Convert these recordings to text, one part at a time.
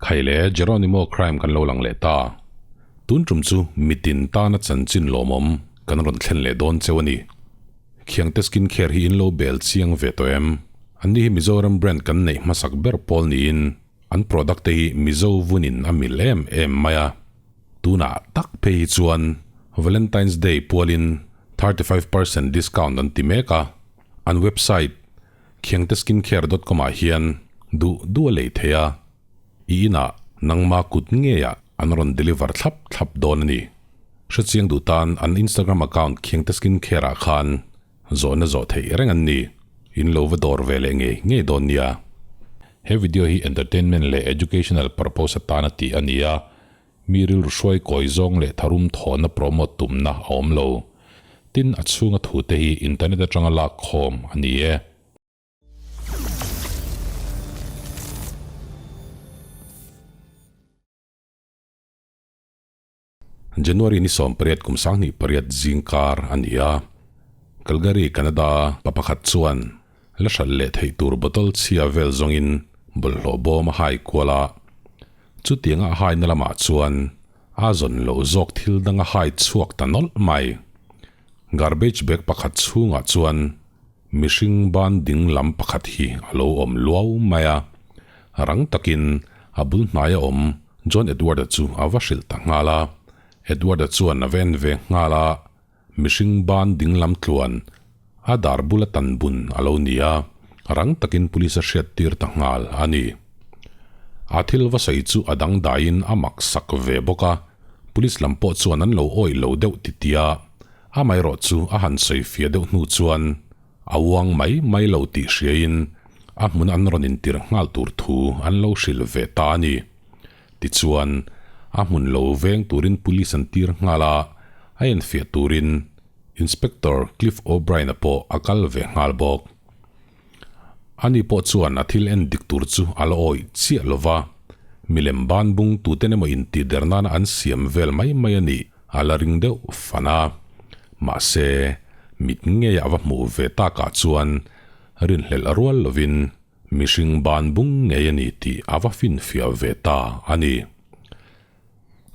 Khai le Jeronimo crime kan lo lang leh ta. Tun tum chu mitin tana chanchin lawmawm kan rawn thlen leh dawn cheu a ni. Khiangte skin care hi in lo bel chiang ve tawh em? Anni hi Mizoram brand kan neih hmasak ber pawl niin an product te hi Mizo vunin a mil em em mai a. Tunah tak phei hi chuan Valentine's Day pualin 35% discount an ti mek a, an website khiangteskincare dot com ah hian duh duh a lei thei a, i inah nangma kut ngeiah an rawn deliver thlap thlap dawn a ni. Hrechiang duh tan an Instagram account khiangteskincare ah khan zawhna zawh theih reng an ni. In lo va dawr ve leh ngei ngei dawn nia. He video hi entertainment leh educational purpose atana tih a ni a, Mi rilru hruai kawi zawng leh tharum thawhna promote tumna a awm lo. Tin, a chhunga thute hi internet atanga lak khawm a ni e. January ni 18 kum 28 zingkar a ni a. Calgary, Canada pa pakhat chuan la hralh leh theih tur bottle chhia vel zawngin bawlhhlawh bawm a hai kual a. Chutianga a haina lamah chuan a zawn loh zawk thil dang a hai chhuak ta nawlh mai. Garbage bag pakhat chhungah chuan mihring ban ding lam pakhat hi a lo awm luau mai a. Rang takin a bul hnaia awm John Edward-a chu a va hrilh ta nghal a. Edward-a chuan a va en ve nghal a. Mihring ban dinglam tluan a dar bula tan bun a lo ni a, rang takin police a hriat tir ta nghal a ni. A thil va sawi chu a dangdaiin a mak sak ve bawk a, police lam pawh chuan an lo awih lo deuh ti tia, amaherawh chu a han sawi fia deuh hnu chuan a uang mai mai lo tih hriain a hmun an rawn intir nghal tur thu an lo hrilh ve ta a ni. Tichuan, a hmun lo veng turin police an tir nghal a, a enfiah turin Inspector Cliff O'Brien-a pawh a kal ve nghal bawk. Ani pawh chuan a thil en dik tur chu a la awih chiah lo va, milem ban bung tuten emaw intih der nana an siam vel mai mai a nih a la ring deuh fan a. Mahse, mit ngeiah a va hmuh ve takah chuan rinhlelh rual lovin Mihring ban bung ngei a ni tih a va finfiah ve ta a ni.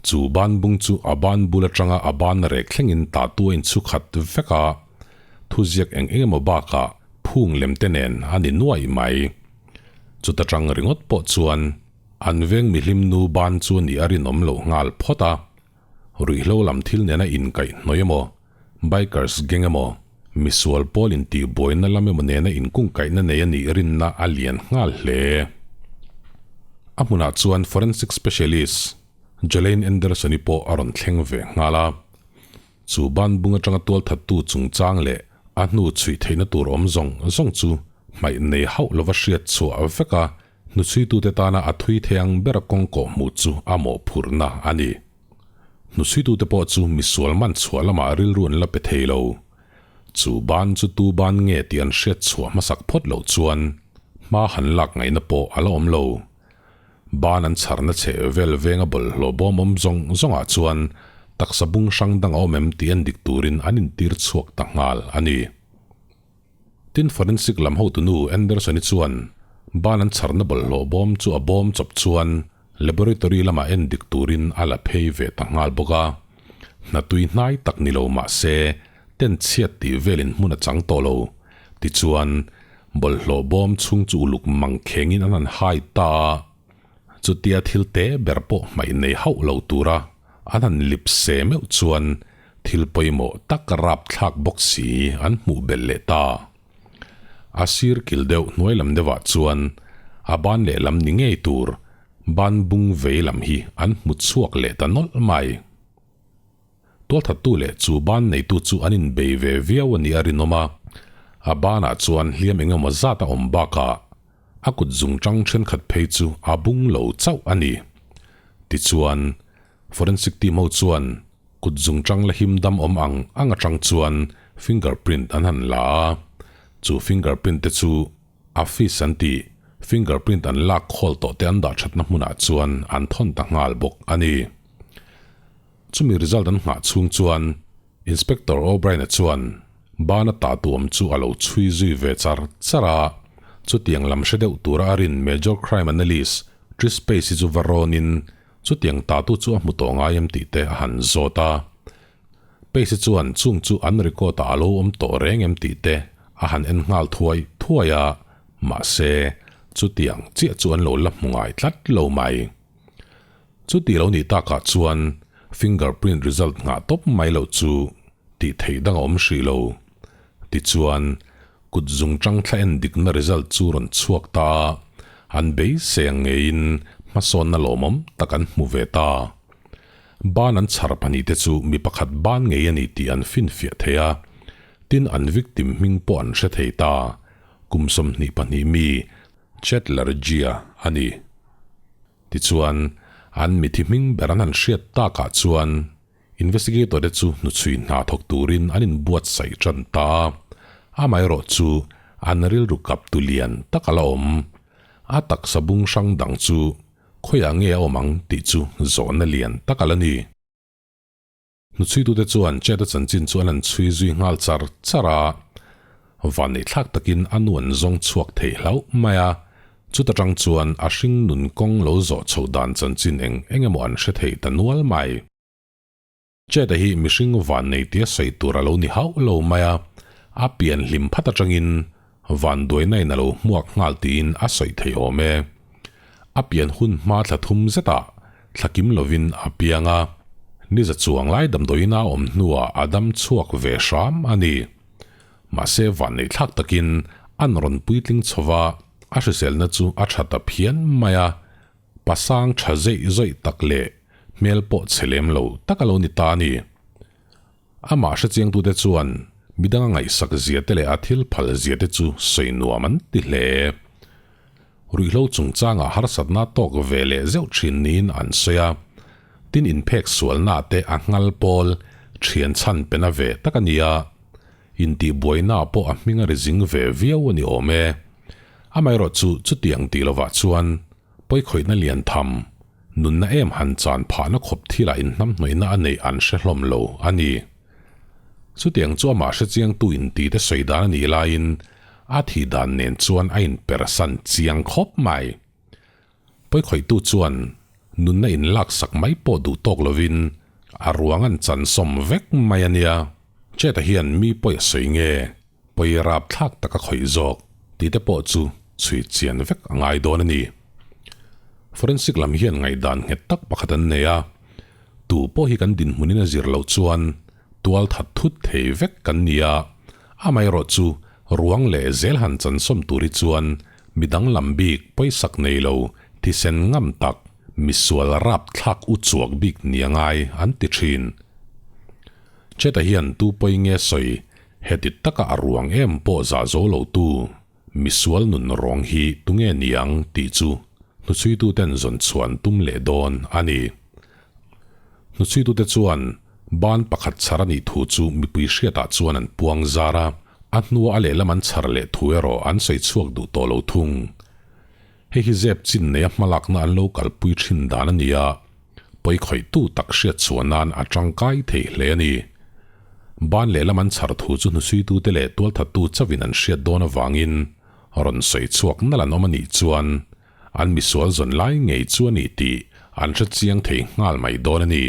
Chu ban bung chu a ban bul atanga a ban rek thlengin tatu a inchhu khat vek a, thuziak eng eng emaw bakah phung lem te nen a ni nuai mai. Chuta tang ringawt pawh chuan an veng mihlim nu ban chu a nih a rinawm loh nghal phawt a. Ruihhlo lam thil nena inkaih hnawih emaw, bikers gang emaw, misual pawl intihbuaina lam emaw nena inkungkaihna nei a nih rinna a lian nghal hle. A hmunah chuan forensic specialist Jolaine Anderson-i pawh a rawn thleng ve nghal a. Chu banbung atanga tualthattu chungchang leh a hnu chhuih theihna tur awm zawng zawng chu hmaih nei hauh lova hriat chhuah vek a, Hnuchhuitute tana a thui thei ang bera kawng kawh hmuh chu a mawhphurhna a ni. Hnuchhuitute pawh chu misual man chhuah lamah rilru an la pe thei lo. Chu ban chu tu ban nge tih an hriat chhuah hmasak phawt loh chuan hma han lak ngaihna pawh a la awm lo. Ban an chharna chhe vel venga bawlhhlawh bawm awm zawng zawngah chuan taksa bung hrang dang a awm em tih en dik turin an intir chhuak ta nghal a ni. Tin forensic lam hotunu Anderson-i chuan ban an chharna bawlhhlawh bawm chu a bawm chawp chuan laboratory lamah en dik turin a la phei ve ta nghal bawk a. Hna tui hnai tak ni lo mah se ten chhiat tih velin hmun a chang tawh lo. Tichuan, bawlhhlawh bawm chhung chu uluk mang khengin an han hai ta a. Chutia thil te ber pawh hmaih nei hauh lo tura an han lip se meuh chuan thil pawimawh tak rapthlak bawk si an hmuh belh leh ta. A sir kil deuh hnuai lam deuhah chuan a ban lehlam ni ngei tur ban bung vei lam hi an hmu chhuak leh ta nawlh mai. Tualthattu leh chu ban neitu chu an inbei ve viau a nih a rinawm a, a banah chuan hliam eng emaw zat a awm bakah a kut zungchang thenkhat phei chu a bung lo chauh a ni. Tichuan, forensic team ho chuan kut zungchang la him dam awm ang ang atang chuan fingerprint an han la a, chu fingerprint te chu a fis an tih fingerprint an lak khawl tawh te an dah thatna hmunah chuan an thawn ta nghal bawk a ni. Chumi result an nghah chhung chuan Inspector O'Brien-a chuan bana tah tuam chu a lo chhui zui ve char char a, chutiang lam hre deuh tura a rin Major Crime Analyst Trish Pace-i chu va rawnin chutiang tatu chu a hmu tawh ngai em tih te a han zawt a. Pace-i chuan chung chu an record-ah a lo awm tawh reng em tih te a han en nghal thuai thuai a, mahse, chutiang chiah chu an lo la hmu ngai tlat lo mai. Chuti lo nih takah chuan fingerprint result nghah tawp mai loh chu tih theih dang a awm hrih lo. Tichuan, kut zung tang thla en dikna result chu rawn chhuak ta a, an beisei ang ngeiin hmasawnna lawmawm tak an hmu ve ta. Ban an chhar pahnihte chu mi pakhat ban ngei a ni tih an finfiah thei a, tin an victim hming pawh an hre thei ta, kum 22 mi Chetler Gia a ni. Tichuan, an mithi hming ber an han hriat takah chuan Investigator te chu hnuchhui hna thawk turin an inbuatsaih tan ta a, amaherawh chu an rilru kap tu lian tak a la awm. A taksa bung hrang dang chu khawiah nge a awm ang tih chu zawhna lian tak a la ni. Hnuchhuitute chuan Chad-a chanchin chu an han chhui zui nghal char char a, Vanneihthlak takin a nu an zawng chhuak thei hlauh mai a, chuta tang chuan a hring nun kawng lo zawh chhoh dan chanchin eng eng emaw an hre thei ta nual mai. Chad-a hi mihring vannei tia sawi tur a lo ni hauh lo mai a, a pian hlim phat atangin vanduaina in a lo hmuak nghal tiin a sawi thei awm e. A pian hun hma thla thum zetah thla kim lovin a piang a, ni za chuang lai damdawiin a awm hnuah a dam chhuak ve hram a ni. Mahse vanneihthlak takin an rawn puitling chho va, a hriselna chu a tha ta phian mai a, pasang tha zeih zawih tak leh hmel pawh chhe lem lo tak a lo ni ta a ni. Amah hrechiangtute chuan midang a ngaihsak zia te leh a thil phal zia te chu sawi nuam an ti hle. Ruihhlo chungchangah harsatna tawk ve leh zeuh thin niin an sawi a, tin inphek sualna te a nghal pawl thian chhan pena ve tak a ni a, intihbuaina pawh a hming a ri zing ve viau a ni awm e. Amaherawh chu chutiang tih lovah chuan pawikhawihna lian tham, nunna em han chan phahna khawp thilah inhnamhnawihna a neih an hre hlawm lo a ni. Chutiang chu amah hrechiangtu intite sawi dan a nih laiin a thih dan nen chuan a inpersan chiang khawp mai. Pawikhawihtu chuan nunna inlaksak mai pawh duh tawk lovin a ruang an chansawm vek mai a nia. Cheta hian mi pawi a sawi nge, pawi rapthlak tak a khawih zawk tih te pawh chu chhui chian vek a ngai dawn a ni. Forensic lam hian ngaihdan nghet tak pakhat an nei a, tu pawh hi kan dinhmunin a zir loh chuan tual that thut thei vek kan ni a, amaherawh chu ruang leh zel han chansawm tur hi chuan mi danglam bik pawisak nei lo thisen ngam tak misual rapthlak u chuak bik ni a ngai an ti thin. Cheta hian tu pawi nge sawi heti taka a ruang em pawh zah zo lo tu misual nun rawng hi tunge niang tih chu hnuchhuituten zawn chhuan tum leh dawn a ni. Hnuchhuitute chuan ban pakhat chhar a nih thu chu mipui hriatah chuan an puang zar a, a hnua a lehlam an chhar leh thu erawh an sawi chhuak duh tawh lo thung. Hei hi zep chin neia hmalakna an lo kalpui thin dan a ni a, pawikhawihtu tak hriat chhuah nan a tangkai thei hle a ni. Ban lehlam an chhar thu chu hnuchhuitute leh tualthattu chauhin an hriat dawn avangin rawn sawi chhuak nalh an awm a nih chuan An misual zawn lai ngei chu a ni tih an hre chiang thei nghal mai dawn a ni.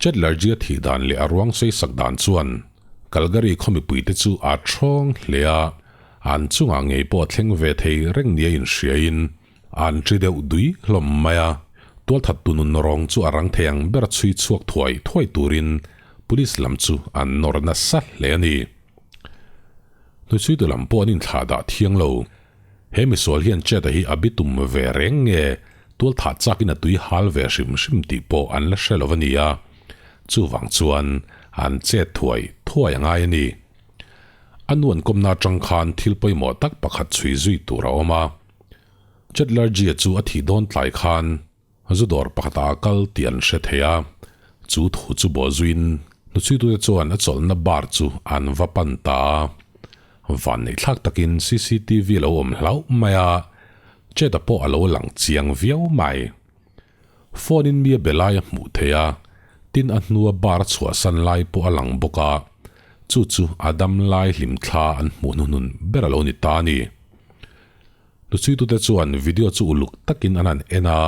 Chetlerjia thih dan leh a ruang sawisak dan chuan Calgary khaw mipuite chu a thawng hle a, an chungah ngei pawh a thleng ve thei reng nia inhriain an ṭi deuh dui hlawm mai a. Tualthattu nun rawng chu a rang thei ang ber a chhui chhuak thuai thuai turin Police lam chu an nawr nasa hle a ni. Hnuchhuitu lam pawh an inthlah dah thiang lo. He misual hian Cheta hi a bitum ve reng nge tualthah chakin a tui hal ve hrim hrim tih pawh an la hre lo a ni a, chuvang chuan an chet thuai thuai a ngai a ni. A nu an kawmna atang khan thil pawimawh tak pakhat chhui zui tur a awm a. Chetlerjia chu a thih dawn tlai khan Zu dawr pakhatah a kal tih an hre thei a, chu thu chu bawhzuiin hnuchhuitute chuan a chawlhna bar chu an va pan ta a. Vanneihthlak takin cctv a lo awm hlauh mai a, Cheta pawh a lo lang chiang viau mai. Phone in mi a be lai a hmuh theih a, tin a hnua bar a chhuahsan lai pawh a lang bawk a, chu chu a dam lai hlimthla an hmuh hnuhnun ber a lo ni ta a ni. Hnuchhuitute chuan video chu uluk takin an han en a,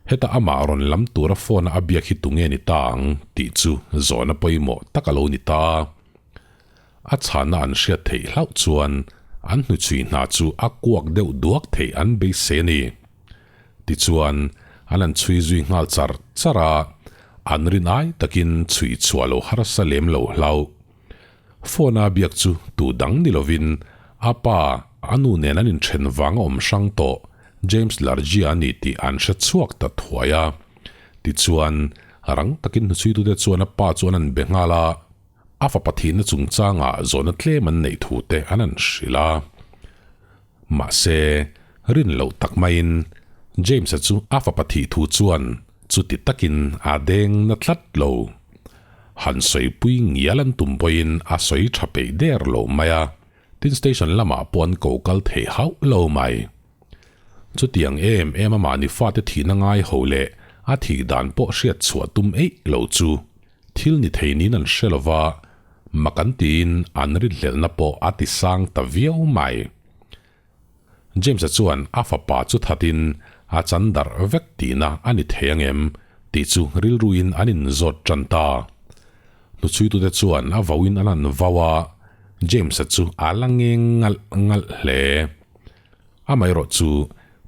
heta amah rawn lam tura phone-a a biak hi tunge ni ta ang tih chu zawhna pawimawh tak a lo ni ta. A chhanna an hriat theih hlauh chuan an hnuchhui hna chu a kuak deuh duak theih an beisei a ni. Tichuan, an han chhui zui nghal char char a, an rin ai takin chhui chhuah lo harsa lem lo hlauh. Phone-a biak chu tu dang ni lovin a pa, a nu nen an inthen vang a awm hrang tawh James Largia a ni tih an hre chhuak ta thuai a. Tichuan, rang takin hnuchhuitute chuan a pa chu an han be nghal a, a fapa thihna chungchangah zawhna tlem an neih thu te an han hrilh a. Mahse, rin loh tak maiin James-a chu a fapa thih thu chuan chuti takin a deng na tlat lo. Han sawipui ngial an tum pawhin a sawi tha peih der lo mai a, tin station lamah pawh an ko kal theih hauh lo mai. Chutiang em em a mahni fate thihna ngai ho leh a thih dan pawh hriat chhuah tum eih lo chu thil ni thei niin an hre lo va, mak an tiin an rinhlelhna pawh a ti sang ta viau mai. James-a chuan a fapa chu thatin a chan darh vek tihna a ni thei ang em tih chu rilruin an inzawt tan ta. Hnuchhuitute chuan a vauin an han vau a, James-a chu a la ngeng ngalh ngalh hle. Amaherawh chu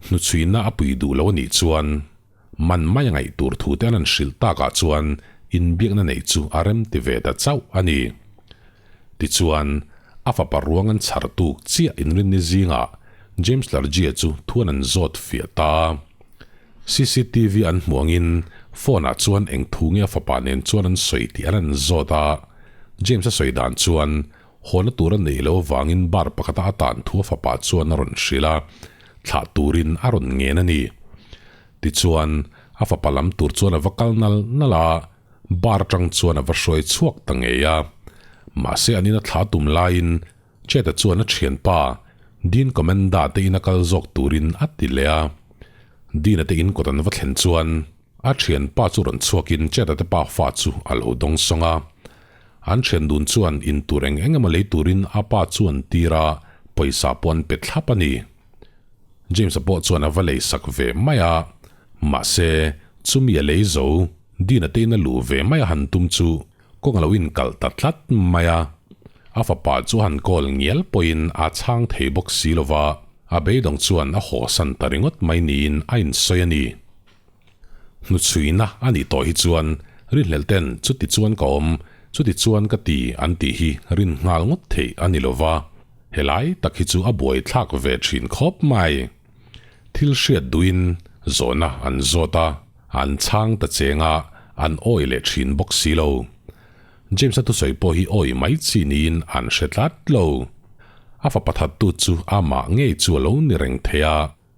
hnuchhuina a pui duh lo a nih chuan man mai a ngaih tur thu te an han hrilh takah chuan inbiakna neih chu a rem ti ve ta chauh a ni. Tichuan, a fapa ruang an chhar tuk chiah inrinni zingah James Largie chu thuan an zawt fiah ta. Cctv an hmuh angin phone ah chuan eng thu nge a fapa nen chuan an sawi tih an han zawt a, James a sawi dan chuan Hawna tur a neih loh avangin bar pakhata a tan thu a fapa chuan a rawn hrilh a, thlah turin a rawn ngen a ni. Tichuan, a fapa lam tur chuan a va kal nal nal a, bar atang chuan a va hruai chhuak ta ngei a. Mahse an ina thla tum laiin Cheta chuan a thianpa Dean Commenda te ina kal zawk turin a ti leh a. Dean-a te in kawt an va thlen chuan a thianpa chu rawn chhuakin Cheta te pa fa chu a lo dawng sawng a. An thian dun chuan in tur eng eng emaw lei turin a pa chu an tir a, pawisa pawh an pe thlap a ni. James-a pawh chuan a va lei sak ve mai a, mahse, chumi a lei zo, Dean-a te in a luh ve mai a han tum chu kawng a lo inkalh ta tlat mai a. A fapa chu a han call ngial pawhin a chhang thei bawk si lo va, a beidawng chuan a hawsan ta ringawt mai niin a insawi a ni. Hnuchhuina a nih tawh hi chuan rinhlelh ten chuti chuan ka awm, chuti chuan ka ti an tih hi rin nghal ngawt theih a ni lova, helai tak hi chu a buaithlak ve thin khawp mai. Thil hriat duhin zawhna an zawt a, an chhang ta cheng a, an awi leh thin bawk si lo. James-a thusawi pawh hi awi mai chi niin an hre tlat lo. A fapa thattu chu amah ngei chu a lo ni reng thei a.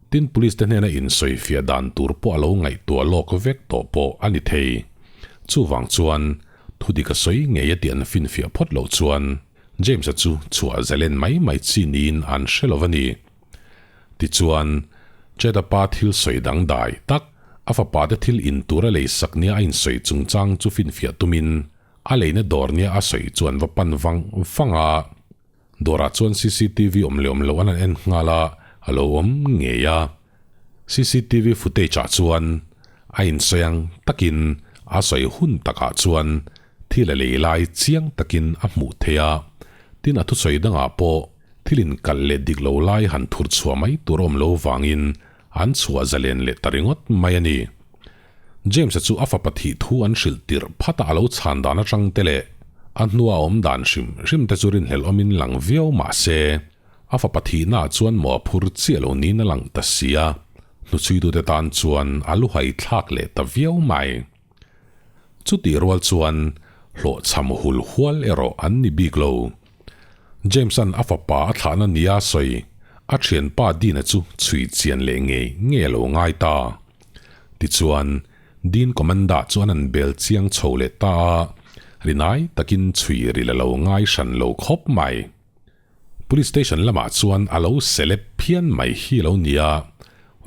Tin police te hnena insawifiah dan tur pawh a lo ngaihtuah lawk vek tawh pawh a ni thei. Chuvang chuan thudik a sawi ngei a tih an finfiah phawt loh chuan James-a chu chhuah zalen mai mai chi niin an hre lo a ni. Tichuan, Chad-a pa thil sawi dangdai tak, a fapa te thil in tur a lei sak nia a insawi chungchang chu finfiah tumin a leina dawr nia a sawi chu an va pan vang vang a. Dawrah chuan cctv awm leh awm loh an han en nghal a, a lo awm ngei a. Cctv footage ah chuan a insawi ang takin a sawi hun takah chuan thil a lei lai chiang takin a hmuh theih a, tin a thusawi dangah pawh thil inkalh leh dik lo lai han thur chhuah mai tur awm lo vangin an chhuah zalen leh ta ringawt mai a ni. James-a chu a fapa thih thu an hrilh tirh phat a a lo chhan dan atang te leh a hnua a awm dan hrim hrim te chu rinhlelh awmin lang viau mah se, a fapa thihnaah chuan maw a phur chiah lo niin a lang ta si a, hnuchhuitute tan chuan a luhai thlak leh ta viau mai. Chutih rual chuan hlawhchham hul hual erawh an ni bik lo. James-a'n a fapa a thlahna nia sawi a thianpa Dean-a chu chhui chian leh ngei ngei a lo ngai ta. Tichuan, Dean Commander chuan an bel chiang chho leh ta a, rinai takin chhui ril a lo ngai hran lo khawp mai. Police station lamah chuan a lo celeb phian mai hi a lo ni a,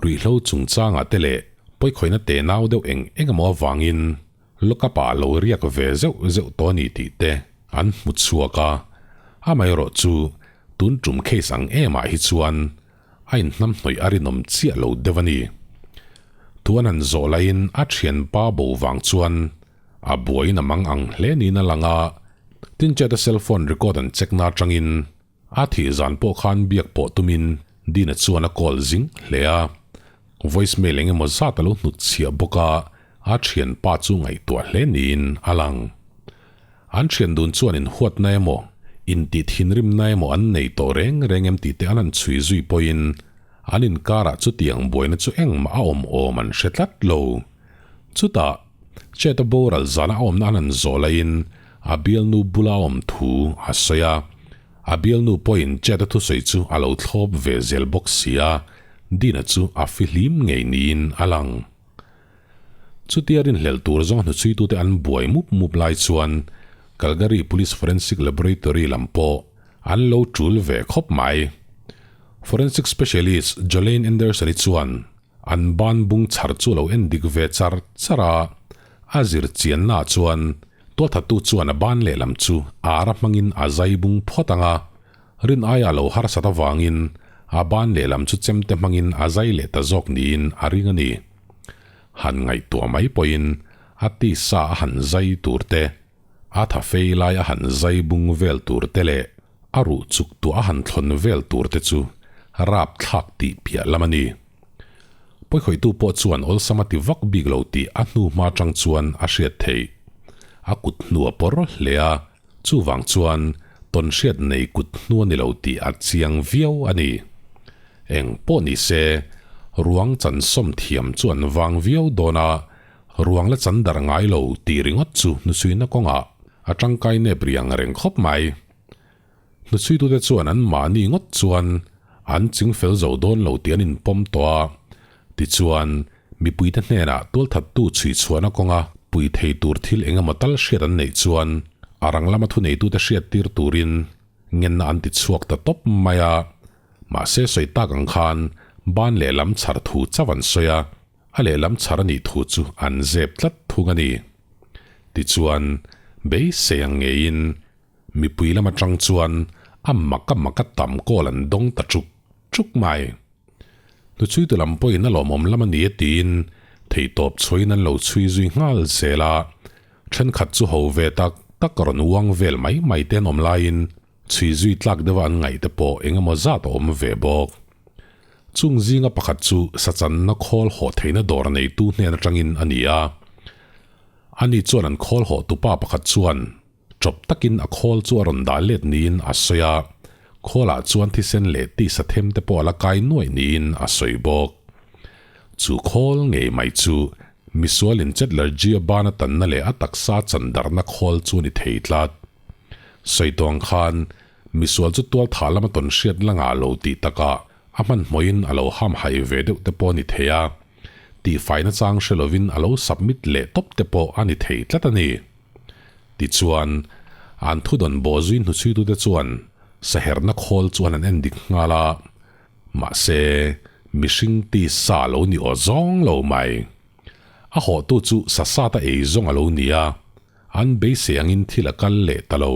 ruihhlo chungchangah te leh pawikhawihna tenau deuh eng eng emaw avangin lockup ah a lo riak ve zeuh zeuh tawh a ni tih te an hmu chhuak a, amaherawhchu tun tum case ang emah hi chuan. a inhnamhnawih a rinawm chiah lo deuh a ni. Thu an han zawh laiin a thianpa bo vang chuan a buaiin a mang ang hle niin a lang a, tin Chet-a cellphone record an check na atangin a thih zan pawh khan biak pawh tumin Dina chuan a call zing hle a, voicemail eng emaw zat a lo hnutchhiah bawk a, a thianpa chu ngaihtuah hle niin a lang. An thian dun chuan inhuatna emaw, intih thinrimna emaw an nei tawh reng reng em tih te an han chhui zui pawhin an inkarah chutiang buaina chu engmah a awm awm an hre tlat lo. Chutah, Chet-a boral zana a awmna an han zawh laiin a bialnu bula a awm thu a sawi a. A bialnu pawhin Chet-a thusawi chu a lo thlawp ve zel bawk si a, Dina chu a fihlim ngei niin a lang. Chutia rinhlelh tur zawng hnuchhuitute an buai mup mup lai chuan Calgary Police Forensic Laboratory lam pawh an lo tul ve khawp mai. Forensic Specialist Jolene Anderson-i chuan an ban bung chhar chu a lo en dik ve char char a, a zir chiannaah chuan tualthattu chuan a ban lehlam chu ara hmangin a zai bung phawt ang a, Rin aia lo harsat avangin a ban lehlam chu chemte hmangin a zai leh ta zawk niin a ring a ni. Han ngaihtuah mai pawhin a tisa a han zai tur te, a tha fei lai a han zai bung vel tur te leh a ruh chuk tuah a han thlawn vel tur te chu rapthlak tih piah lam a ni. Pawikhawihtu pawh chuan awlsam a ti vak bik lo tih a hnu hma tang chuan a hriat theih. A kut hnu a pawr hle a. Chuvang chuan tawnhriat nei kut hnu a ni lo tih a chiang viau a ni. Eng pawh ni se, ruang chan sawm thiam chu an vang viau dawn a, ruang la chan dar ngai lo tih ringawt chu hnuchhuina kawngah a tangkai nep riang reng khawp mai. Hnuchhuitute chuan an mahni ngawt chuan an chingfel zo dawn lo tih an inpawm tawh a, tichuan Mipuite hnenah tualthattu chhuichhuahna kawnga pui thei tur thil eng emaw tal hriat an neih chuan a rang lama thuneitute hriattir turin ngenna an ti chhuak ta tawp mai a. Mahse sawi tak ang khan ban lehlam chhar thu chauh an sawi a, a lehlam chhar a nih thu chu an zep tlat thung a ni. Tichuan, beisei ang ngeiin mipui lam atang chuan a mak a mak a tam kawl an dawng ta chuk chuk mai. Hnuchhuitu lam pawhin a lawmawm lam a ni e tiin theihtawp chhuain an lo chhui zui nghal zel a, thenkhat chu ho ve tak tak rawn uang vel mai mai te an awm laiin chhui zui tlak deuha an ngaih te pawh eng emaw zat a awm ve bawk. Chung zinga pakhat chu sachanna khawl hawh theihna dawr neitu hnen atangin a ni a, ani chuan an khawl hawh tupa pakhat chuan Chawp takin a khawl chu a rawn dah let niin a sawi a, khawlah chuan thisen leh tisa them te pawh a la kai nuaih niin a sawi bawk. Chu khawl ngei mai chu misualin Chetlerjia bana tanna leh a taksa chandarhna khawl chu a ni thei tlat. Sawi tawng khan misual chu tualthah lama tawn hriat la ngah lo tih takah a hmanhmawhin a lo hamhaih ve deuh te pawh a ni thei a, tihfaina chang hre lovin a lo submit leh tawp te pawh a ni thei tlat a ni. Tichuan, an thudawn bawhzui hnuchhuitute chuan saherhna khawl chuan an en dik nghal a, mahse, mihring ti sa lo ni aw zawng lo mai. A hawhtu chu sa sata ei zawng a lo ni a, an beisei angin thil a kal leh ta lo.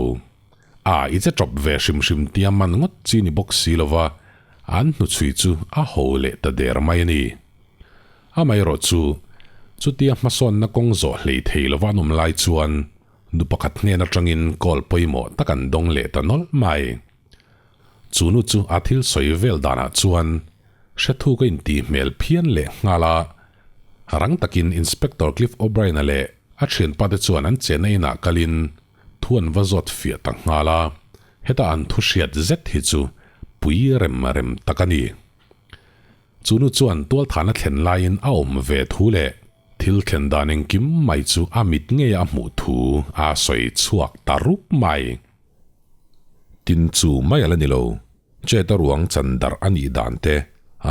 A i che tawp ve hrim hrim tia man ngawt chi ni bawk si lova, an hnuchhui chu a ho leh ta der mai a ni. Amaherawhchu, chutia hmasawnna kawng zawh hlei thei lova an awm lai chuan nu pakhat hnen atangin call pawimawh tak an dawng leh ta nawlh mai. Chu nu chu a thil sawi vel danah chuan hrethu ka intih hmel phian leh nghal a, rang takin Inspector Cliff O'Brien-a leh a thianpa te chuan an chenna inah kalin thu an va zawt fiah ta nghal a, heta an thu hriat zet hi chu pui rem rem tak a ni. Chu nu chuan tualthahna thlen laiin a awm ve thu leh thil thlen dan engkim mai chu a mit ngei a hmuh thu a sawi chhuak ta rup mai. Tin chu mai a la ni lo, Chet-a ruang chan darh a nih dan te,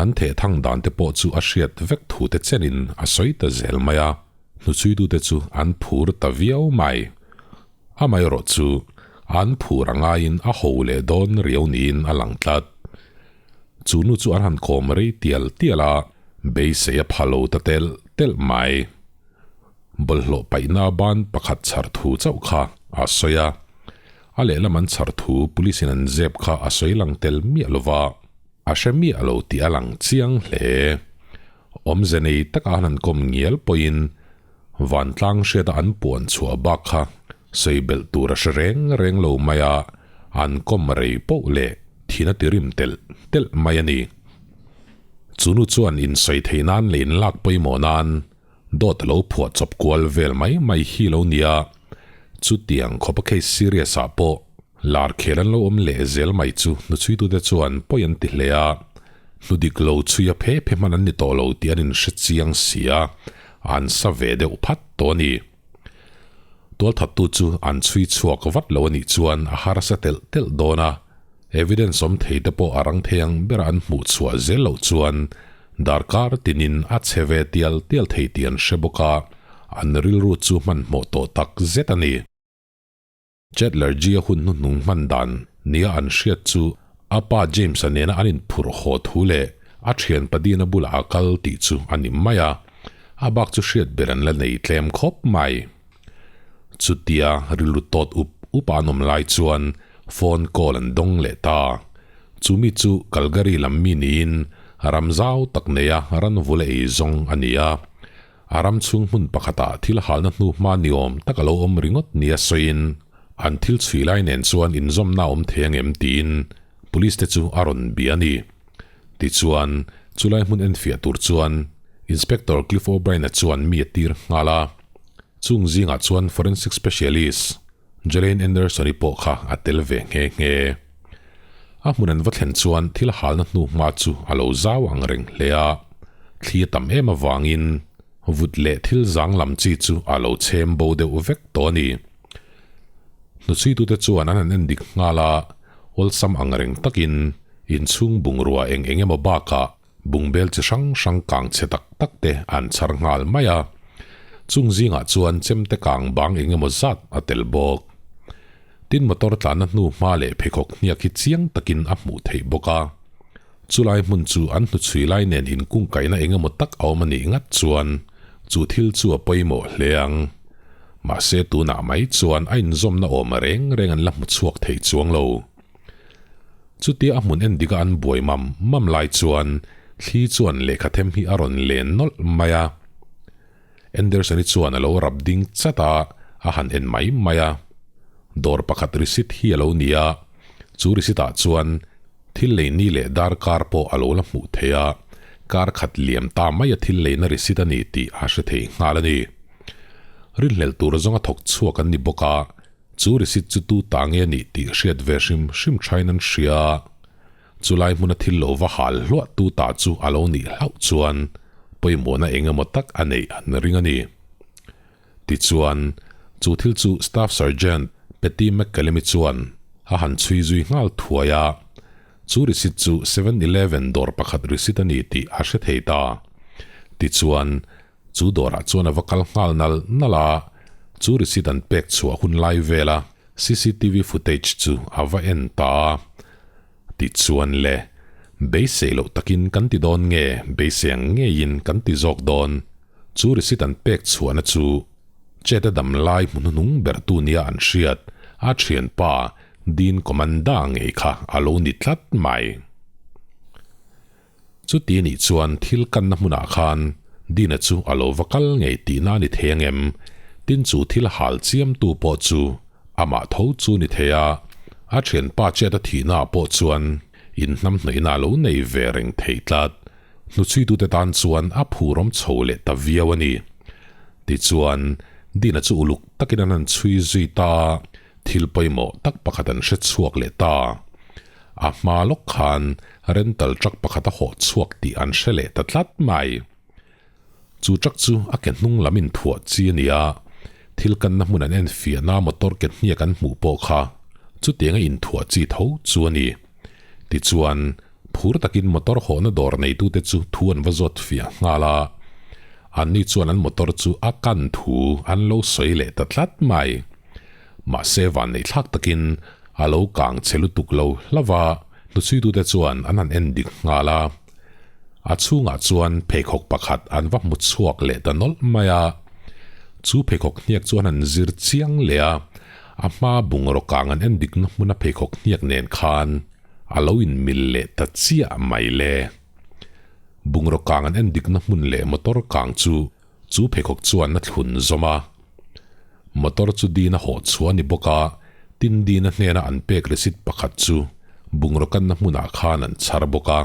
an theh thang dan te pawh chu a hriat vek thu te chenin a sawi ta zel mai a, hnuchhuitute chu an phur ta viau mai. Amaherawh chu an phur a ngaiin a ho leh dawn riau niin a lang tlat. Chu nu chu an han kawm rei tial tial a, beisei a pha lo ta telh telh mai. Bawlhhlawh paihna ban pakhat chhar thu chauh kha a sawi a, a lehlam an chhar thu police in an zep kha a sawi lang tel miah lo va. a hre miah lo tih a lang chiang hle. Awmze nei taka an han kawm ngial pawhin vantlang hriata an puan chhuah bak kha sawi belh tur a hre reng reng lo mai a, an kawm rei poh leh thin a ti rim telh telh mai a ni. Chu nu chuan insawi thei nan leh inlak pawimawh nan dawt a lo phuah chawp kual vel mai mai hi lo nia, chutiang khawpa case serious ah pawh lar khel an lo awm leh zel mai chu hnuchhuitute chuan pawi an ti hle a, hnu dik lo chhui a phe phe hman an ni tawh lo tih an inhre chiang si a, an sa ve deuh phat tawh a ni. Tualthattu chu an chhui chhuak vat lo a nih chuan a harsa telh telh dawn a, evidence awm thei te pawh a rang thei ang bera an hmuh chhuah zel loh chuan darkar tinin a che ve tial tial thei tih an hre bawk a, an rilru chu hmanhmawh tawh tak zet a ni. Chandler G-a hun hnuhnung hman dan nia an hriat chu a pa James-a nena an inphurh haw thu leh a thian Padina bulah a kal tih chu a ni mai a, a bak chu hriat ber an la nei tlem khawp mai. Chutia rilru tawt up up a an awm lai chuan phone call an dawng leh ta. Chumi chu Calgary lam mi niin ram zau tak neia ranvul a ei zawng a ni a. A ram chhung hmun pakhatah thil halna hnu hma ni awm tak a lo awm ringawt nia sawiin, an thil chhui lai nen chuan inzawmna a awm thei angem tiin Police te chu a rawn bia a ni. Tichuan, chulai hmun enfiah tur chuan Inspector Cliff O'Brien-a chuan mi a tir nghal a. Chung zingah chuan Forensic Specialist Jelaine Anderson-i pawh kha a tel ve nghe nghe. A hmun an va thlen chuan thil halna hnu hma chu a lo zau ang reng hle a, thli a tam em avangin vut leh thil zang lam chi chu a lo chhem bo deuh vek tawh a ni. Hnuchhuitute chuan an han en dik nghal a, awlsam ang reng takin inchhung bungrua eng eng emaw bakah Bungbel chi hrang hrang kang chhe tak tak te an chhar nghal mai a, chung zingah chuan chemte kang bang eng emaw zat a tel bawk. Tin motor tlanna hnu hma leh pheikhawk hniak hi chiang takin a hmuh theih bawk a. Chulai hmun chu an hnuchhui lai nen inkungkaihna eng emaw tak a awm a nih ngat chuan chu thil chu a pawimawh hle ang. Mahse tunah mai chuan a inzawmna awm reng reng an la hmu chhuak thei chuang lo. Chutia a hmun en dika an buai mam mam lai chuan thli chuan lehkha them hi a rawn len nawlh mai a. Anderson-i chuan a lo rap ding chat a, a han en mai mai a. Dawr pakhat receipt hi a lo ni a, chu receipt ah chuan thil lei ni leh darkar pawh a lo la hmuh theih a, kar khat liam ta mai a thil leina receipt a ni tih a hre thei nghal a ni. Rinhlelh tur zawnga thawk chhuak an ni bawk a, Chu receipt chu tu ta nge nih tih hriat ve hrim hrim thain an hria. Chulai hmuna thil lo va hal hluah tu ta chu a lo nih hlauh chuan pawimawhna eng emaw tak a neih an ring a ni. Tichuan, chu thil chu Staff Sergeant Patty McCallum-i chuan a han chhui zui nghal thuai a. Chu receipt chu Seven Eleven dawr pakhat receipt a ni tih a hre thei ta. Tichuan, Chu dawrah chuan a va kal nghal nal nal a, chu receipt an pek chhuah hun lai vela cctv footage chu a va en ta a. Tichuan le, beisei loh takin kan ti dawn nge, beisei ang ngeiin kan ti zawk dawn. Chu receipt an pek chhuahna chu Chet-a dam lai hmu hnuhnung bertu nia an hriat a thianpa Dean Comanda ngei kha a lo ni tlat mai. Chuti nih chuan thil kanna hmunah khan Dina chu a lo va kal ngei tihna a ni thei ang em? Tin chu thil hal chiamtu pawh chu amah tho chu ni thei a, a thianpa chet a thihnaah pawh chuan inhnamhnawihna a lo nei ve reng thei tlat. Hnuchhuitute tan chuan a phurawm chho leh ta viau a ni. Tichuan, Dina chu uluk takin an han chhui zui ta a, thil pawimawh tak pakhat an hre chhuak leh ta. A hma lawk khan rental truck pakhat a hawh chhuak tih an hre leh ta tlat mai. Chu truck chu a ke hnung lam inthuah chi a ni a, thil kanna hmun an enfiahna motor ke hniak an hmuh pawh kha chutianga inthuah chi tho chu a ni. Tichuan, phur takin motor hawhna dawr neitute chu thu an va zawt fiah nghal a, anni chuan an motor chu a kan thu an lo sawi leh ta tlat mai. Mahse vanneihthlak takin a lo kang che lutuk lo hlauh a, hnuchhuitute chuan an han en dik nghal a. A chhungah chuan pheikhawk pakhat an va hmu chhuak leh ta nawlh mai a. Chu pheikhawk hniak chu an han zir chiang leh a, a hma bungraw kang an en dikna hmuna pheikhawk hniak nen khan. a lo inmil leh ta chiah mai le. Bungraw kang an en dikna hmun leh motor kang chu chu pheikhawk chuan a thlun zawm a. Motor chu Dina hawh chhuah a ni bawk a, tin Dina hnena an pek receipt pakhat chu bungraw kanna hmunah khan an chhar bawk a.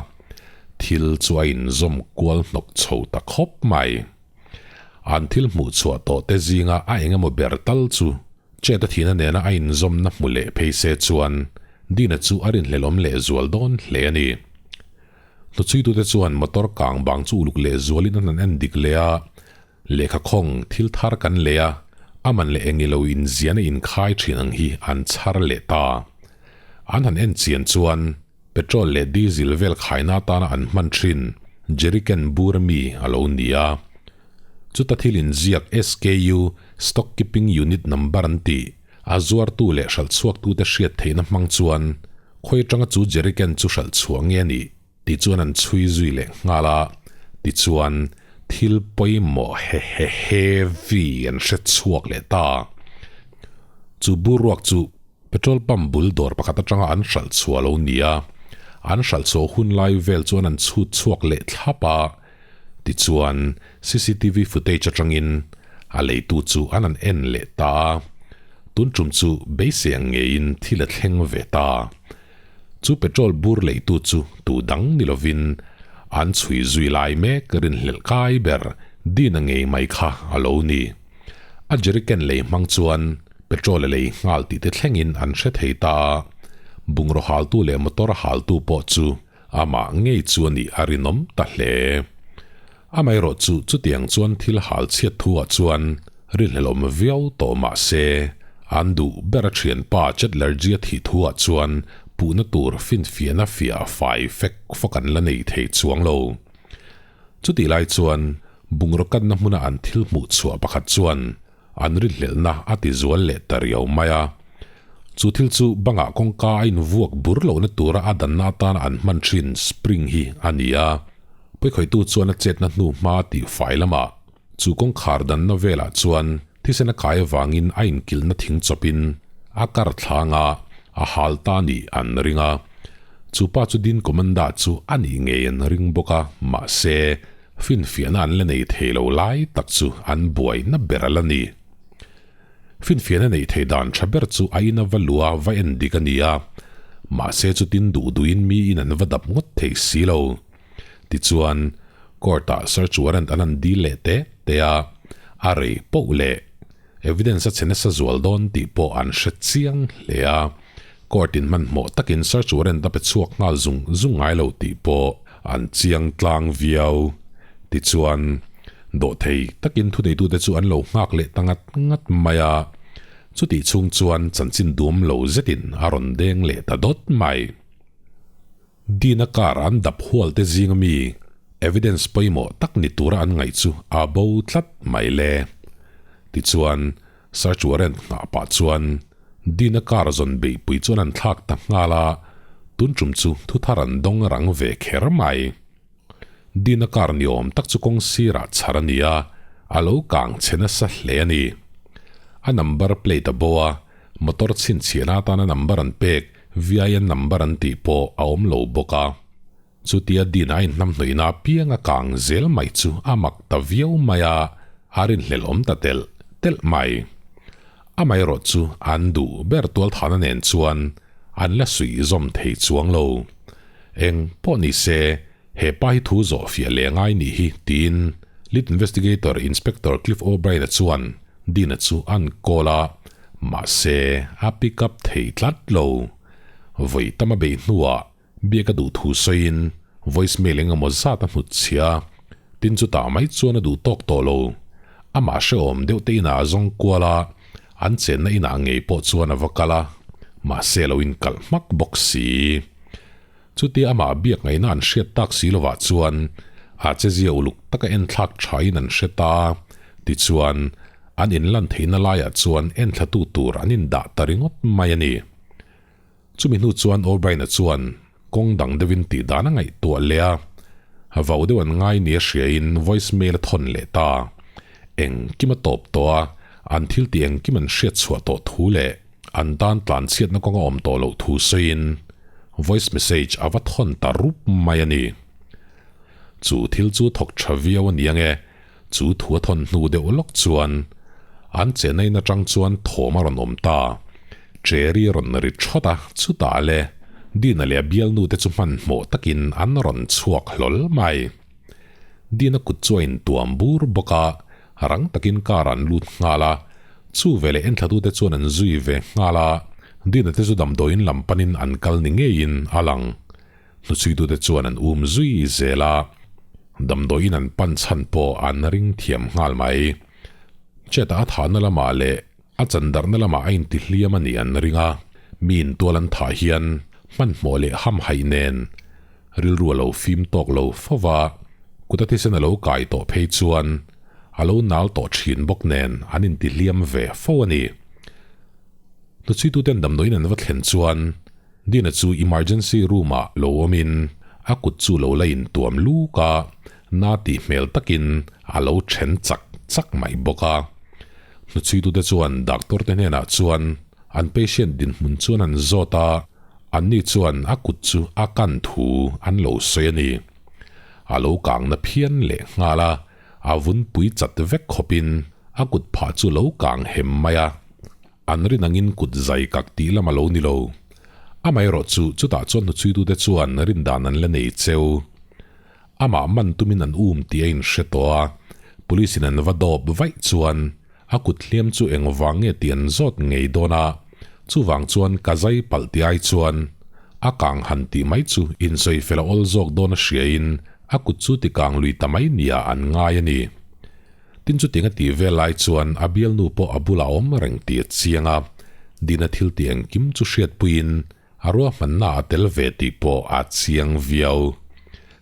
Thil chu a inzawm kual hnawk chho ta khawp mai. An thil hmuh chhuah tawh te zinga a eng emaw ber tal chu Chet a thihna nena a inzawmna hmu leh phei se chuan Dina chu a rinhlelawm leh zual dawn hle a ni. Hnuchhuitute chuan motor kang bang chu uluk leh zualin an han en dik leh a, lehkha khawng thil thar kan lei a, a man leh eng ilo inziahna inkhai thin ang hi an chhar leh ta. An han en chian chuan Petrol leh diesel vel khaina atana an hman thin jerrycan bur ami a lo ni a. Chuta thil inziak SKU, Stock Keeping Unit Number an tih, a zuartu leh hralhchhuaktute hriat theihna hmang chuan khawi atanga chu jerrycan chu hralhchhuah nge a nih tih chuan an chhui zui leh nghal a, tichuan thil pawimawh hehehevi an hre chhuak leh ta. Chu bur ruak chu Petrol pump bul dawr pakhat atanga an hralh chhuah lo ni a, an hralh chhuah hun lai vel chuan an chhut chhuak leh thlap a, tichuan cctv footage atangin a leitu chu an han en leh ta a, tun tum chu beisei ang ngeiin thil a thleng ve ta. Chu petrol bur leitu chu tu dang ni lovin an chhui zui lai mek rinhlelh kai ber Dina ngei mai kha a lo ni. A jerrycan lei hmang chuan Petrol a lei nghal tih te thlengin an hre thei ta a, bungraw haltu leh motor haltu pawh chu amah ngei chu a nih a rinawm ta hle. Amaherawh chu chutiang chuan thil hal chhiat thuah chuan rinhlelawm viau tawh mah se, an duh ber a thianpa Chetlerji a thih thuah chuan puhna tur finfiahna fiah fai fek fawk an la nei thei chuang lo. Chutih lai chuan bungraw kanna hmuna an thil hmuh chhuah pakhat chuan An rinhlelhna a ti zual leh ta riau mai a. Chu thil chu bangah kawngka a invuak bur lohna tura a danna atana an hman thin spring hi a ni a. Pawikhawihtu chuan a chetna hnu hma tih fai lamah chu kawngkhar danna velah chuan thisen a kai avangin a inkilhna thing chawpin a kar thlang a, a hal ta nih an ring a. Chu pa chu Din Commander chu a nih ngei an ring bawk a, mahse, Finfiahna an la nei thei lo lai tak chu an buaina ber a la ni. Finfiahna neih theih dan tha ber chu a ina va lua va en dik a ni a, mahse chutin duh duhin miin an va dap ngawt thei si lo. Tichuan, court-ah search warrant an han dil leh te te a, a rei poh leh evidence a che nasa zual dawn tih pawh an hre chiang hle a, court in hmanhmawh takin search warrant a pe chhuak nghal zung zung ngai lo tih pawh an chiang tlang viau. Tichuan, dawhthei takin thuneitute chu an lo nghak leh ta ngat ngat mai a, chutih chhung chuan chanchin duam lo zetin a rawn deng leh ta dawt mai. Dina car an dap hual te zing ami evidence pawimawh tak ni tura an ngaih chu a bo tlat mai le. Tichuan, search warrant nghah pah chuan Dina car zawn beihpui chuan an thlak ta nghal a, tun tum chu thu thar an dawng rang ve kher mai. Dina car ni awm tak chu kawng sirah chhar a ni a, a lo kang chhe nasa hle a ni. A number plate a bo a, motor chhinchhiahna atana number an pek VIN number an tih pawh a awm lo bawk a. Chutia Dina a inhnamhnawihna apiang a kang zel mai chu a mak ta viau mai a, a rinhlelh awm ta telh telh mai. Amaherawh chu an duh ber tualthana nen chuan an la suih zawm thei chuang lo. Eng pawh ni se, he pa hi thu zawh fiah leh ngai nih hi tiin Lead Investigator Inspector Cliff O'Brien-a chuan Dina chu an call a, mahse a pick up thei tlat lo. Vawi tam a beih hnuah biak a duh thu sawiin voice mail eng emaw zat a hnut chhia a, tin chutah mai chuan a duh tawk tawh lo. Amah hrehawm deuh te inah a zawng kual a, an chenna inah ngei pawh chuan a va kal a, mahse a lo inkalh hmak bawk si. Chutia amah biak ngaihna an hriat tak si lovah chuan a chezia uluk taka enthlak thain an hre ta. Tichuan, an inlan theihna laiah chuan enthlatu tur an indah ta ringawt mai a ni. Chumi hnu chuan O'Brien-a chuan kawng dang deuhin tih dan a ngaihtuah leh a, vau deuh an ngai nia hriain voice mail a thawn leh ta. Engkim a tawp tawh a, an thil tih engkim an hriat chhuah tawh thu leh an tan tlan chhiatna kawng a awm tawh loh thu sawiin. voice message a va thawn ta rup mai a ni. Chu thil chu thawk tha viau a ni ange, chu thu a thawn hnu deuh lawk chuan an chenna in atang chuan thawm a rawn awm ta. Cherry a rawn ri thawt a, chutah le Dina leh a bialnu te chu hmanhmawh takin an rawn chhuak hlawl mai. Dina kut chu a intuam bur bawk a, rang takin car an lut nghal a, chu veleh enthlatute chuan an zui ve nghal a, Dina te chu damdawiin lam panin an kal ni ngeiin a lang. Hnuchhuitute chuan an um zui zel a, damdawiin an pan chhan pawh an ring thiam nghal mai. Chet-a a thahna lamah leh a chandarhna lamah a intihliam a nih an ring a, mi intual an thah hian hmanhmawh leh hamhaih nen Rilru a lo fim tawk lo fo va, kut a thisen a lo kai tawh phei chuan a lo nal tawh thin bawk nen an intihliam ve fo a ni. Hnuchhuituten damdawiin an va thlen chuan Dina chu emergency room ah lo awmin a kut chu lo la intuam luk a, na tih hmel takin a lo then chak chak mai bawk a. Hnuchhuitute chuan doctor te hnenah chuan An patient dinhmun chuan an zawt a, anni chuan a kut chu a kan thu an lo sawi a ni. A lo kangna phian leh nghal a, a vunpui chat vek khawpin a kut phah chu lo kang hem mai a. An rin angin kut zai kak tih lam a lo ni lo. Amaherawh chu chutah chuan hnuchhuitute chuan rindan an la nei cheu. Amah man tumin an um tih a inhre tawh a, police in an va dawp vaih chuan a kut hliam chu engvang nge tih an zawt ngei dawn a, chuvang chuan ka zai palh tih ai chuan a kang han tih mai chu insawi fel a awl zawk dawn a hriain a kut chu ti kang lui ta mai nia an ngai a ni. Tin chutiang a tih vel lai chuan a bialnu pawh a bulah a awm reng tih a chiang a, Dina thil tih engkim chu hriatpuiin A ruahmanna a tel ve tih pawh a chiang viau.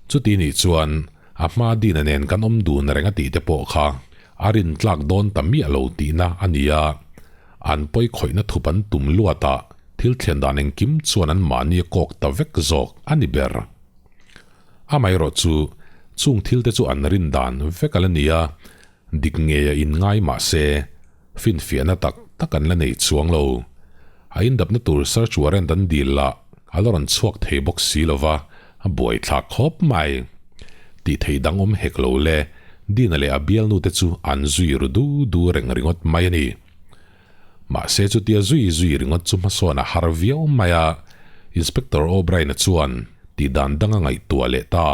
Chuti nih chuan a hma Dina nen kan awm dun reng a tih te pawh kha a rin tlak dawn ta miah lo tihna a ni a. An pawi khawihna thup an tum luat a, thil thlen dan engkim chuan an mahni a kawk ta vek zawk a ni ber. Amaherawh chu chung thil te chu an rin dan vek a la ni a, dik ngei a inngai mah se, Finfiahna tak tak an la nei chuang lo. A indapna tur search warrant an dil lah a la rawn chhuak thei bawk si lo va, a buaithlak khawp mai. Tih theih dang awm hek lo le, Dina leh a bialnu te chu an zui ru du du reng ringawt mai a ni. Mahse chutia zui zui ringawt chu hmasawn a har viau mai a, Inspector O'Brien-a chuan tih dan dang a ngaihtuah leh ta.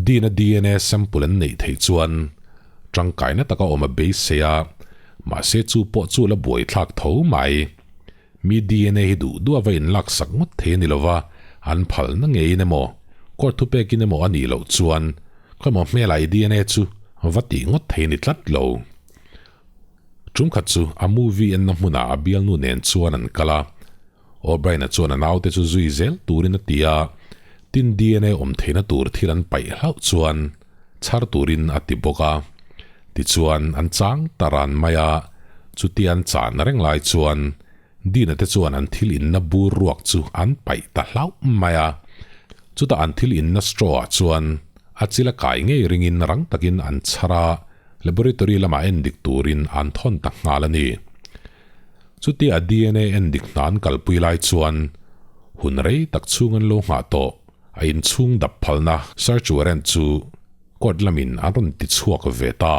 Dina dna sample an neih theih chuan tangkaina taka awm a beisei a, mahse chu pawh chu la buaithlak tho mai. Mi dna hi duh duh a va inlaksak ngawt thei a ni lova, an phalna ngeiin emaw, court thupekin emaw a nih loh chuan khawimaw hmelah i dna chu va tih ngawt thei a ni tlat lo. Tumkhat chu a movie enna hmunah a bialnu nen chuan an kal a, O'Brien-a chuan a naute chu zui zel turin a ti a, tin dna awm theihna tur thil an paih hlauh chuan chhar turin a ti bawk a. Tichuan an chang ta ran mai a, chutia an chan reng lai chuan Dina te chuan an thil inna bur ruak chu an paih ta hlauh mai a. Chutah an thil inna straw-ah chuan a chil a kai ngei ringin rang takin an chhar a, laboratory lamah endik turin an thawn ta nghal a ni. Chutia dna endik hna an kalpui lai chuan hun rei tak chhung an lo nghah tawh a inchhung dap phalna search warrant chu court lamin an rawn ti chhuak ve ta.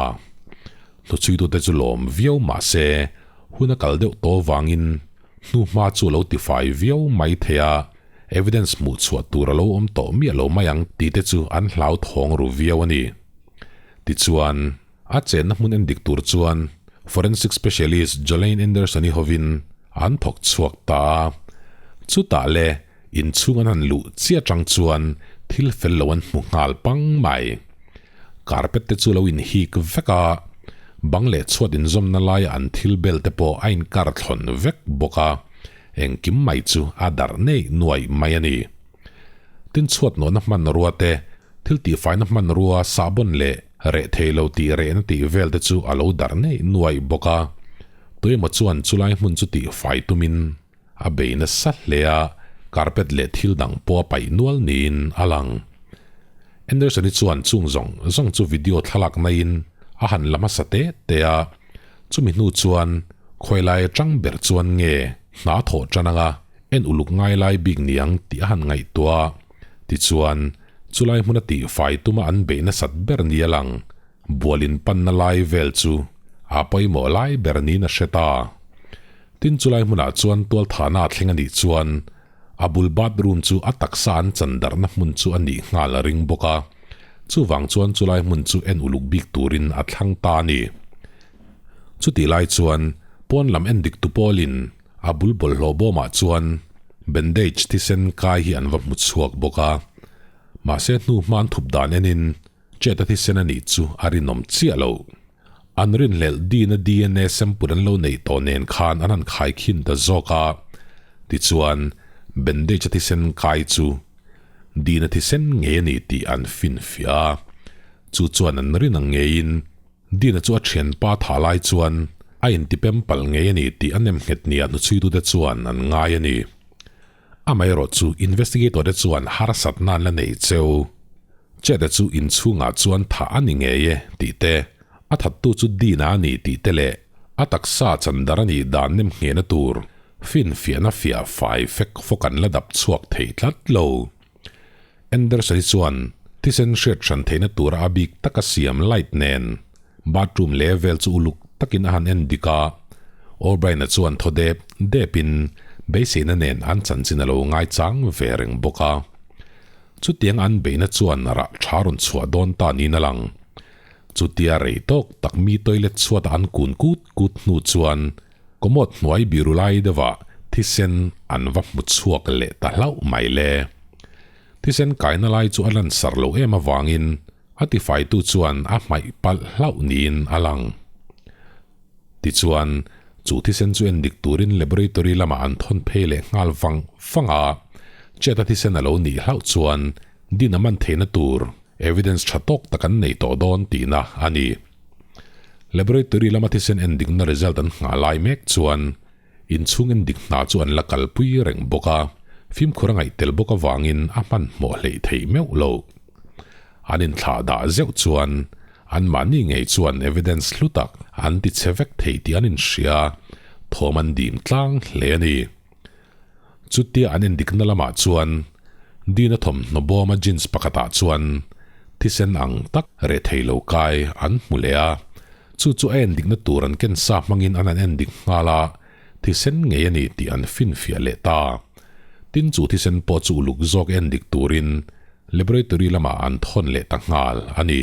Hnuchhuitute chu lawm viau mah se hun a kal deuh tawh vangin hnuhma chu a lo tifai viau mai thei a, evidence hmuh chhuah tur a lo awm tawh miah lo mai ang tih te chu an hlauthawng ru viau a ni. Tichuan. A chenna hmun endik tur chuan Forensic Specialist Jolene Anderson-i hovin an thawk chhuak ta a. Chutah le inchhung an han luh chiah chang chuan thil fel lo an hmu nghal pang mai. Carpet te chu lo inhik vek a, bang leh chhuat inzawmna laia an thil bel te pawh a inkar thlawn vek bawk a, engkim mai chu a darh neih nuaih mai a ni. Tin chhuat nawhna hmanrua te, thil tihfaina hmanrua sahbawn leh reh thei lo tih rehna tih vel te chu a lo darh neih nuaih bawk a. Tuemaw chuan chulai hmun chu tihfai tumin a bei nasa hle a, carpet leh thil dang pawh a paih nual niin a lang. Anderson-i chuan chung zawng zawng chu video thlalak naiin a han la hmasa te te a, chumi hnu chuan khawilai atang ber chuan nge hna thawh tan anga? En uluk ngai lai bik niang tih a han ngaihtuah a. Tichuan, chulai hmuna tihfai tuma an beih nasat ber ni a lang. Bualin panna lai vel chu a pawimawh lai ber niin a hre ta. Tin, chulai hmunah chuan tualthahna a thleng a nih chuan a bul bathroom chu a taksa an chan darhna hmun chu a nih nghal a ring bawk a. Chuvang chuan chulai hmun chu en uluk bik turin a thlang ta a ni. Chutih lai chuan pawn lam en dik tu pawlin A bul bawlhhlawh bawmah chuan bandage thisen kai hi an va hmu chhuak bawk a, mahse hnu hma an thup dan enin Chet-a thisen a nih chu a rinawm chiah lo. An rinhlelh Dean-a DNA sample an lo neih tawh nen khan an han khaikhin ta zawk a, tichuan bandage-a thisen kai chu Dean-a thisen ngei a ni tih an finfiah a, chu chuan an rin ang ngeiin Dina chu a thianpa thah lai chuan a intipem palh ngei a ni tih a nem nghet nia hnuchhuitute chuan an ngai a ni. Amaherawh chu investigator te chuan harsatna an la nei cheu. Cheta chu inchhungah chuan thah a ni ngei e tih te, a thattu chu Dina a ni tih te leh a taksa chandar a nih dan nem nghehna tur finfiahna fiah fai fek fawk an la dap chhuak thei tlat lo. Anderson-i chuan thisen hriat hran theihna tura a bik taka siam light nen bathroom leh vel chu uluk takin a han en dik a. O'Brien-a chuan thaw dep depin beiseina nen an chanchin a lo ngaichang ve reng bawk a. Chutiang an beihna chuan rah tha rawn chhuah dawn ta niin a lang. Chutia rei tawk tak mi toilet chhuatah an kun kut kut hnu chuan Commode hnuai biru lai deuhah thisen an va hmu chhuak leh ta hlauh mai le. Thisen kaina lai chu a lansar lo em avangin a tifaitu chuan a hmaih palh hlauh niin a lang. Tichuan, chu thisen chu endik turin laboratory lamah an thawn phei leh nghal vang vang a, Chet-a thisen a lo nih hlauh chuan din a man theihna tur evidence tha tawk tak an nei tawh dawn tihna a ni. Laboratory lama thisen endikna result an nghah lai mek chuan inchhung endik hna chu an la kalpui reng bawk a, fimkhur a ngaih tel bawk avangin a hmanhmawh hleih theih meuh lo. An inthlah dah zeuh chuan anmahni ngei chuan evidence hlu tak an ti che vek thei tih an inhria, thawm an dim tlang hle a ni. Chutia an endikna lamah chuan Dina thawmhnaw bawma jeans pakhatah chuan thisen ang tak reh thei lo kai an hmu leh a, chu chu a endikna tur an ken sa hmangin an han endik nghal a, thisen ngei a ni tih an finfiah leh ta. Tin chu thisen pawh chu uluk zawk endik turin laboratory lamah an thawn leh ta nghal a ni.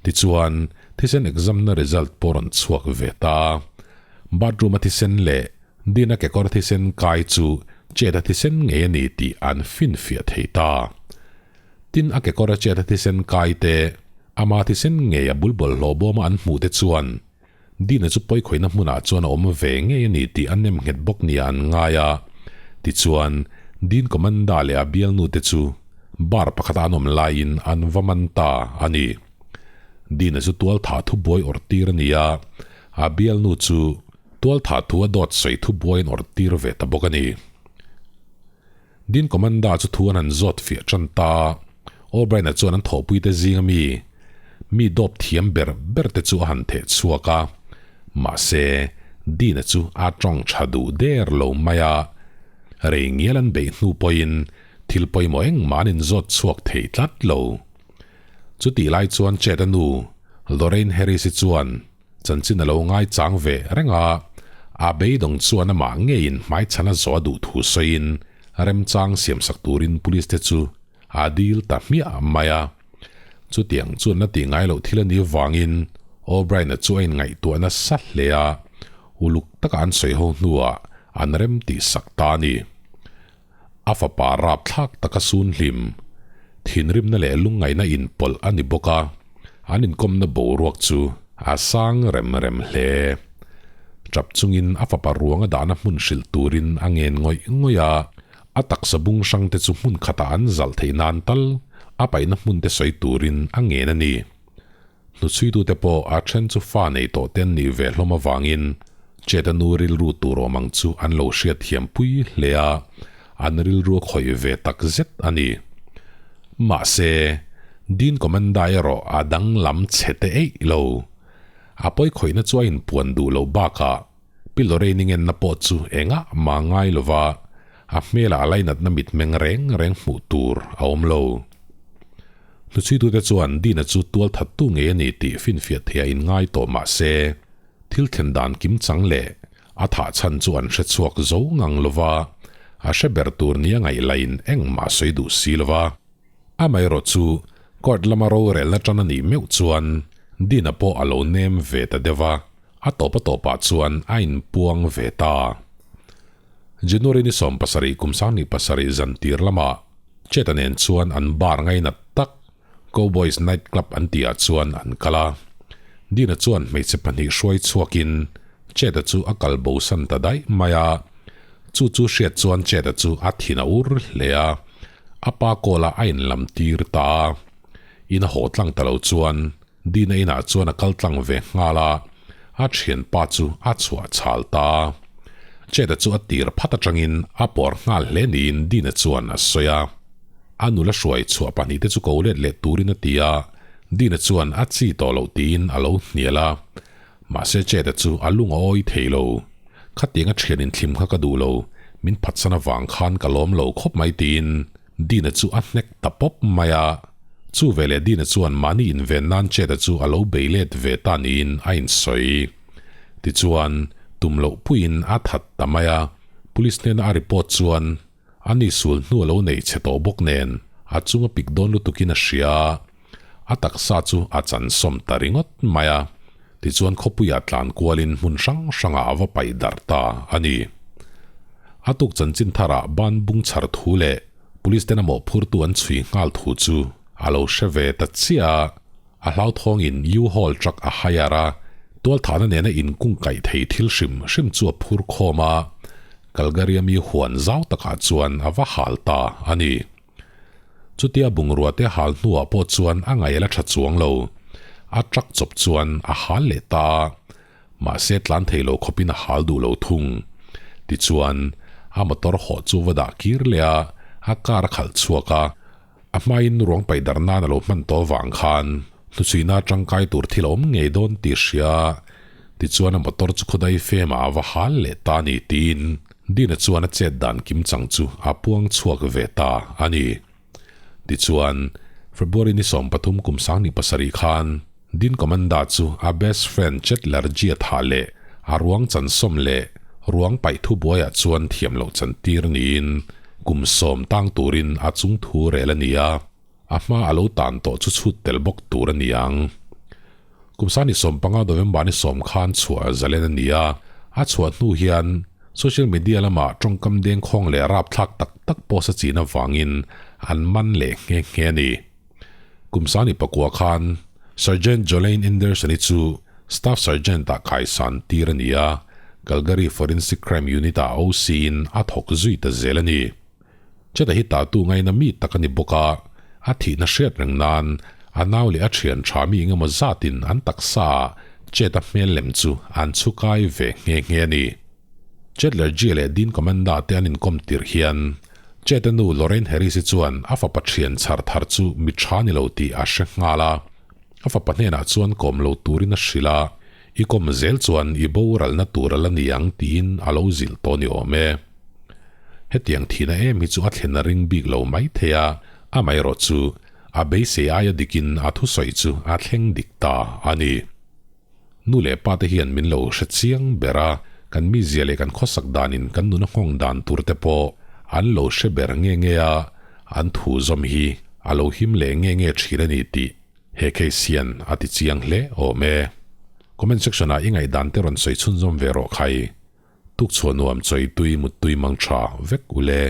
Tichuan, thisen exam-na result pawh rawn chhuak ve ta. Bathroom-a thisen leh Dina kekawr thisen kai chu Chet-a thisen ngei a ni tih an finfiah thei ta. Tin, a kekawra Chet-a thisen kai te, ama thisen ngei a bul bawlhhlawh bawma an hmuh te chuan Dina chu pawikhawihna hmunah chuan a awm ve ngei a ni tih a nem nghet bawk nia an ngai a. Tichuan, Dean Comanda leh a bialnu te chu bar pakhata an awm laiin an va man ta a ni. Dina chu tualthah thubuai awrh tir a ni a, a bialnu chu tualthah thu a dawt sawi thubuaiin awrh tir ve ta bawk a ni. Dean Comanda chu thu an han zawt fiah tan ta a, O'Brien-a chuan an thawhpuite zinga mi, mi dawp thiam ber ber te chu a han theh chhuak a. Mahse, Dean-a chu a tawng tha duh der lo mai a. Rei ngial an beih hnu pawhin thil pawimawh engmah an inzawt chhuak thei tlat lo. Chutih lai chuan Chet-a nu, Lorraine Harris-i chuan Chanchin a lo ngaichang ve reng a, a beidawng chuan amah ngeiin hmaichhan a zawh a duh thu sawiin remchang siamsak turin police te chu a dil ta hmiah mai a. Chutiang chuan la tih ngai loh thil a nih vangin O'Brien-a chu a inngaihtuah nasa hle a, uluk taka an sawi ho hnuah an rem tihsak ta a ni. A fapa rapthlak taka sun hlim, thinrimna leh lungngaihna inpawlh a ni bawk a, an inkawmna boruak chu a sang rem rem hle. Tap chungin a fapa ruanga dahna hmun hrilh turin a ngen ngawih ngawih a, a taksa bung hrang te chu hmun khatah an zalh theih nan tal a paihna hmun te sawi turin a ngen a ni. Hnuchhuitute pawh a then chu fa nei tawh te an nih ve hlawm avangin Chet-a nu rilru tur awm ang chu an lo hriat thiam pui hle a, an rilru a khawih ve tak zet a ni. Mahse, Dean Commander erawh a danglam chhe te eih lo. A pawi khawihna chu a inpuan duh loh bakah Pi Lorraine-i ngenna pawh chu engah mah ngai lova. A hmelah a lainatna mitmeng reng reng hmuh tur a awm lo. Hnuchhuitute chuan Dina chu tualthattu ngei a ni tih finfiah theih a inngai tawh mah se, thil thlen dan kimchang leh a thah chhan chu an hre chhuak zo ngang lo va, a hre ber tur nia ngaih lain engmah a sawi duh si lo va. Amaherawh chu court lama rorelna tan a nih meuh chuan Dina pawh a lo nem ve ta deuh va, a tawp a tawpah chuan a inpuang ve ta. January ni 17 kum 27 zan tir lamah Chet-a nen chuan an bar ngainat tak Cowboys Night Club an tihah chuan an kal a. Dina chuan hmeichhe pahnih hruai chhuakin Chet-a chu a kal bosan ta daih mai a. Chu chu hriat chuan Chet-a chu a thin a ur hle a, a pa call-a a inlam tir ta a. In a haw tlang ta lo chuan Dina inah chuan a kal tlang ve nghal a, a thianpa chu a chhuah chhal ta. Chet-a chu a tir phat atangin a pawr nghal hle niin Dina chuan a sawi a. A nula hruai chhuah pahnihte chu ko let leh turin a ti a, Dina chuan a chi tawh loh tiin a lo hnial a. Mahse Chet-a chu a lung a awi thei lo. Khatiang a thian inthlim kha ka duh lo, min phatsan avang khan ka lawm lo khawp mai tiin Dina chu a hnek ta pawp mai a. Chu veleh Dina chuan mahni inven nan Chet-a chu a lo bei let ve ta niin a insawi. Tichuan, tum loh puiin a that ta mai a. Police hnena a report chuan a ni sul hnu a lo nei chhe tawh bawk nen a chung a pik dawn lutukin a hria a, a taksa chu a chansawm ta ringawt mai a. Tichuan khawpuiah tlan kualin hmun hrang hrangah a va paih darh ta a ni. A tuk chanchin tharah ban bung chhar thu leh Police ten a mawhphurtu an chhui nghal thu chu a lo hre ve ta chiah a, a hlauthawngin U-Haul truck a hire a, tualthahna nena inkungkaih thei thil hrim hrim chu a phur khawm a, Calgary-a mi huan zau takah chuan a va hal ta a ni. Chutia bungrua te hal hnuah pawh chuan a ngaih a la tha chuang lo. A truck chawp chuan a hal leh ta a, mahse tlan thei lo khawpin a hal duh lo thung. Tichuan, a motor hawh chu va dah kir leh a, a car a khalh chhuak a. A hmain ruang paih darh nan a lo hman tawh vang khan hnuchhuihna tangkai tur thil a awm ngei dawn tih hria. Tichuan a motor chu khawdai fem ah a va hal leh ta a ni tiin Dina chuan a chet dan kim chang chu a puang chhuak ve ta a ni. Tichuan, February ni 13 kum 27 khan Din Commander chu a best friend Chet Lergia thah leh a ruang chansawm leh ruang paih thu buaiah chuan thiam loh chantir niin kum sawm tang turin a chung thu rel a ni a, a hma a lo tan tawh chu chhut tel bawk tur a ni ang. Kum 15 November ni sawm khan chhuah zalen a ni a, a chhuah hnu hian social media lamah tawngkam dengkhawng leh rapthlak tak tak post a chin avangin an man leh nghe nghe a ni. Kum 29 khan Sergeant Jolene Anderson-i chu Staff Sergeant-ah kaisan tir a ni a, Calgary Forensic Crime Unit-ah OC-in a thawk zui ta zel a ni. Cheta hi tatu ngaina mi tak a ni bawk a, a thihna hriat reng nan a nau leh a thian tha mi engemaw zatin an taksa ah Cheta hmel lem chu an chhukai ve nghe nghe a ni. Chetler Gia leh Dean Commander te an inkawm tirh hian Cheta nu Lorraine Harris-i chuan a fapa thian chhar thar chu mi tha ni lo tih a hre nghal a, a fapa hnenah chuan kawm lo turin a hrilh a, I kawm zel chuan i boralna tur a la ni ang tiin a lo zilh tawh ni awm e. Hetiang thihna em hi chu a thlen a ring bik lo mai thei a, amaherawh chu a beisei aia dikin a thusawi chu a thleng dik ta a ni. Nu leh pa te hian min lo hre chiang ber a, kan mizia leh kan khawsak danin kan nuna nghawng dan tur te pawh an lo hre ber nge nge a, an thu zawm hi a lo him leh nge nge thin a ni tih he case hian a ti chiang hle awm e. Comment section ah i ngaihdan te rawn sawi chhunzawm ve rawh khai. Tukchhuah nuam chawi tui muttui mang tha vek ule.